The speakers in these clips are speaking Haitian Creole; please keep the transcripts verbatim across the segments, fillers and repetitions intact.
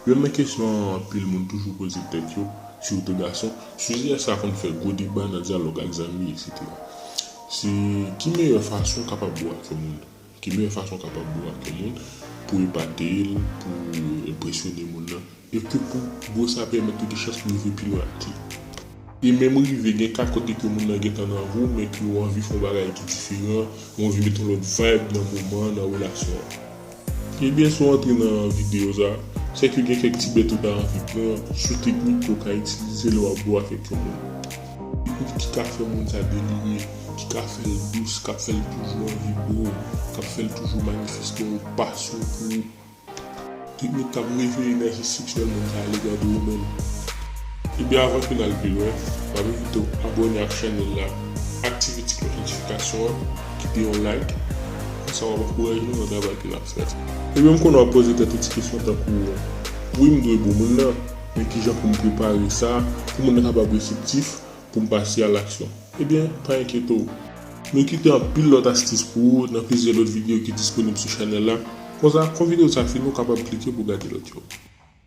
Youn nan kesyon anpil moun toujou poze tèt yo, sitou gason, sijè sa konn fè gwo deba nan dyalòg ak zanmi, etsetera. Se ki meyè fason w kapab bo ak yon moun? Ki meyè fason w kapab bo ak yon moun pou epate l, pou enpresyone moun nan, e ke pou bo sa pèmèt li gen chans pou rive pi lwen ak li? E menm rive gen ka kote ke moun nan gentan nan vi w, men ke w anvi fè yon bagay ki diferan, w anvi met yon lòt vibe nan moman an, nan relasyon an. Ebyen, si w antre nan videyo sa, se ke gen kèk ti bèt ou ta anvi pran sou teknik ke w ka itilize lè w ap bo avèk yon moun. Teknik ki ka fè moun sa delire, ki ka fè l dous, k ap fè l toujou anvi bo w, k ap fè l toujou manifeste yon pasyon pou ou. Teknik k ap reveye enèji seksyèl moun sa a lega de ou menm. Ebyen, avan ke n al pi lwen, m ap envite w abòne ak chanèl la, aktive ti klòch notifikasyon an, kite yon like. Konsa w ap ankouraje nou nan travay ke n ap fè. Ebyen, m konnen w ap poze tèt ou ti kesyon tankou, wi, m dwe bo moun nan, men kijan pou m prepare sa, pou moun nan kapab reseptif, pou m pase a laksyon? Ebyen, pa enkyete w. Nou kite anpil lòt astis pou ou nan plizyè lòt videyo ki disponib sou chanèl la. Konsa, kon videyo sa fini, ou kapab klike pou w gade lòt yo.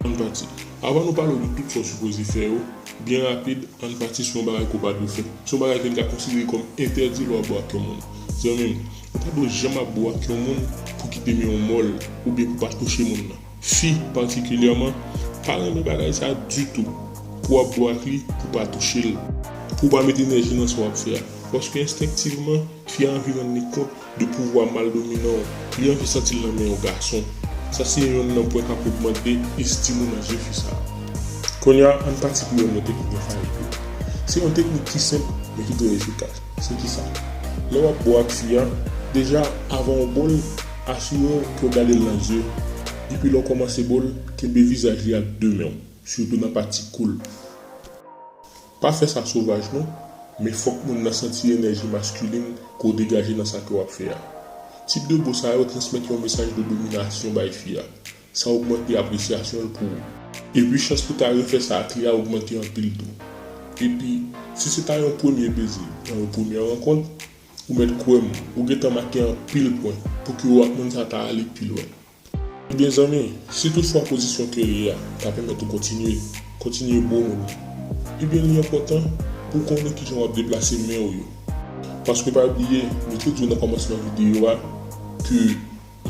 Ann pati. Avan nou pale w de tout sa w sipoze fè yo, byen rapid, ann pati sou yon bagay ke w pa dwe fè. Se yon bagay ke n ka konsidere kòm entèdi lè w ap bo ak yon moun. Zanmi m, ou pa dwe janm ap bo ak yon moun pou kite men w mòl oubyen pou pa touche moun nan. Fi, patikilyèman, pa renmen bagay sa ditou. Pou w ap bo ak li, pou w pa touche l, pou w pa met enèji nan sa w ap fè a. Paske enstenktivman, fi a anvi rann li kont de pouvwa mal dominan w. Li anvi santi l nan men yon gason. Sa se yonn nan pwen k ap ogmante estim ou nan je fi sa a. Kounye a, ann pati pou yonn nan teknik enfayib yo. Se yon teknik ki senp, men ki trè efikas. Se kisa? Lè w ap bo ak fi a, deja, avan w bo l, asire w ke w gade l nan zye. Epi lè w kòmanse bo l, kenbe vizaj li ak de men w, sitou nan pati kou l. Pa fè sa sovaj non, men fòk moun nan santi enèji maskilin ke w degaje nan sa ke w ap fè a. Tip de bo sa yo transmèt yon mesaj de dominasyon bay fi a. Sa ogmante apresyasyon l pou ou. Epi chans pou w ta refè sa ak li a ogmante anpil tou. Epi, si se ta yon premye beze, nan yon premyè rankont, ou mèt kwè m, ou gentan make anpil pwen pou ke ou ak moun sa ta ale pi lwen. Ebyen zanmi, si toutfwa pozisyon ke w ye a ta pèmèt ou kontinye, kontinye bo moun nan, ebyen li enpòtan pou w konnen kijan w ap deplase men w yo. Paske pa bliye, nou te di w nan kòmansman videyo a ke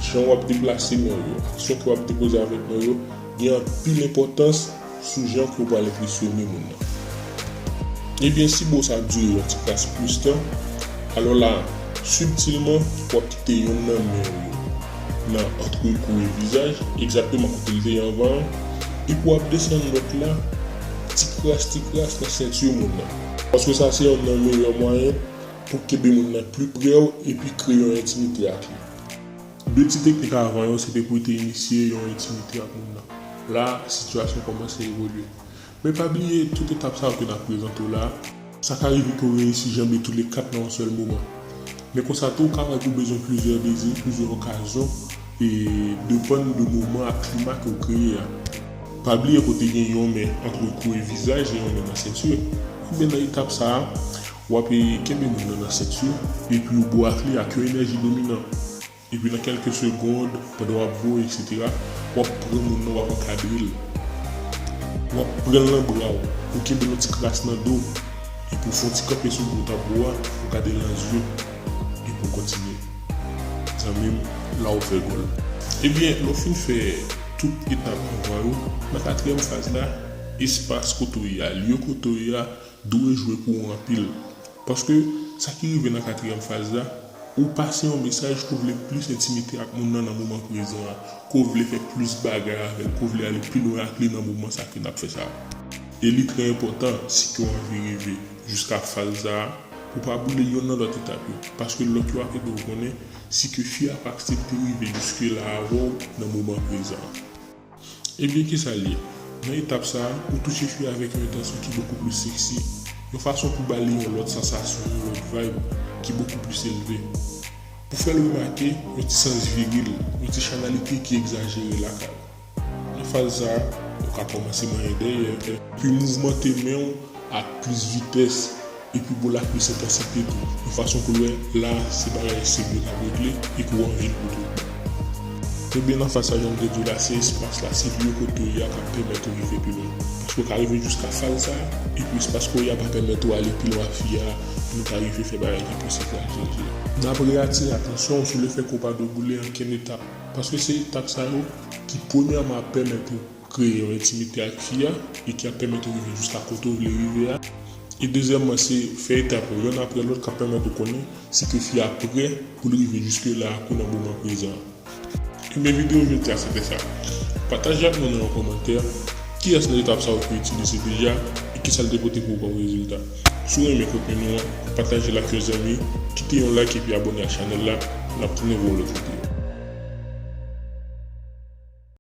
jan w ap deplase men w yo, aksyon ke w ap depoze avèk men w yo, gen anpil enpòtans sou jan ke w pral enpresyone moun nan. Ebyen, si bo sa dire yon ti kras plis tan, alò la, sibtilman, w ap kite yonn nan men w yo nan antrekou e vizaj, egzakteman kote l te ye anvan an, epi w ap desann lòt la, ti kras, ti kras nan senti moun nan. Paske sa se yonn nan meyè mwayen pou kenbe moun nan pli pre w epi kreye yon entimite ak li. De ti teknik avan yo, se te pou te inisye yon entimite ak moun nan. La, sitiyasyon kòmanse evolye. Men pa bliye, tout etap sa yo ke n ap prezante w la, sa ka rive ke w reyisi janbe toule kat nan yon sèl moman. Men konsa tou, ou ka wè ke w bezwen plizyè dezi, plizyè okazyon, e depann de moman ak klima ke w kreye a. Pa bliye, kote gen yon men antrekou e vizaj e yon men nan senti, ebyen nan etap sa a, w ap, e, kenbe moun nan nan senti, epi w bo ak li ak yon enèji dominan. Epi nan kèlke segond, pandan w ap bo, etsetera, w ap pran moun nan, w ap ankadre l. W ap pran l nan bra w, ou kenbe l yon ti kras nan do, epi w fè yon ti kanpe sou bout ap bo a, ou gade l nan zye, epi w kontinye. Zanmi m, la w fè gòl. Ebyen, lè w fin fè tout etap avan yo, nan katriyèm faz la, espas kote w ye a, lye kote w ye a, dwe jwe pou ou anpil. Paske sa ki rive nan katriyèm faz la, ou pase yon mesaj ke w vle plis entimite ak moun nan nan moman prezan an, ke w vle fè plis bagay avè l, ke w vle ale pi lwen ak li nan moman sa ke n ap fè sa a. E li trè enpòtan si ke w anvi rive jiska faz sa a, pou w pa boule yonn nan lòt etap yo, paske lòt yo ap ede w konnen si ke fi a pa aksepte rive jiske la avè w nan moman prezan an. Ebyen, kisa l ye? Nan etap sa a, ou touche fi a avèk yon entansyon ki bokou plis seksi, yon fason pou ba li yon lòt sansasyon, yon lòt vibe ki bokou plis elve. Pou fè l remake yon ti sans viril, yon ti chanalite ki egzajere lakay. Nan faz sa a, ou ka kòmanse manyen dèyè, epi mouvmante men w ak plis vitès, epi bo l ak plis entansite tou, yon fason pou l wè la se bagay serye k ap regle e ke w anvi l pou tout bon. Kenbe nan faz sa, jan m te di w la, se espas la, se lye kote w ye a k ap pèmèt ou rive pi lwen. Paske w ka rive jiska faz sa, epi espas ke w ye a pa pèmèt ou ale pi lwen ak fi a, pou nou ka rive fè bagay ki plis etranje. N ap reatire atansyon w sou lefèt ke w pa dwe boule ankenn etap. Paske se etap sa yo ki premyèman ap pèmèt ou kreye yon entimite ak fi a e ki ap pèmèt ou rive jiska kote w vle rive a. E dezyèmman, se fè etap yo yonn apre lòt k ap pèmèt ou konnen si ke fi a prè pou l rive jiske la ak ou nan moman prezan an. Ebyen, videyo jodi a se te sa. Pataje ak nou nan yon kòmantè kiyès nan etap sa yo ki w itilize deja e kisa l te pote pou ou kòm rezilta. Si w renmen kontni nou an, pataje l ak yon zanmi, kite yon like epi abòne ak chanèl la. N ap tounen pou yon lòt videyo.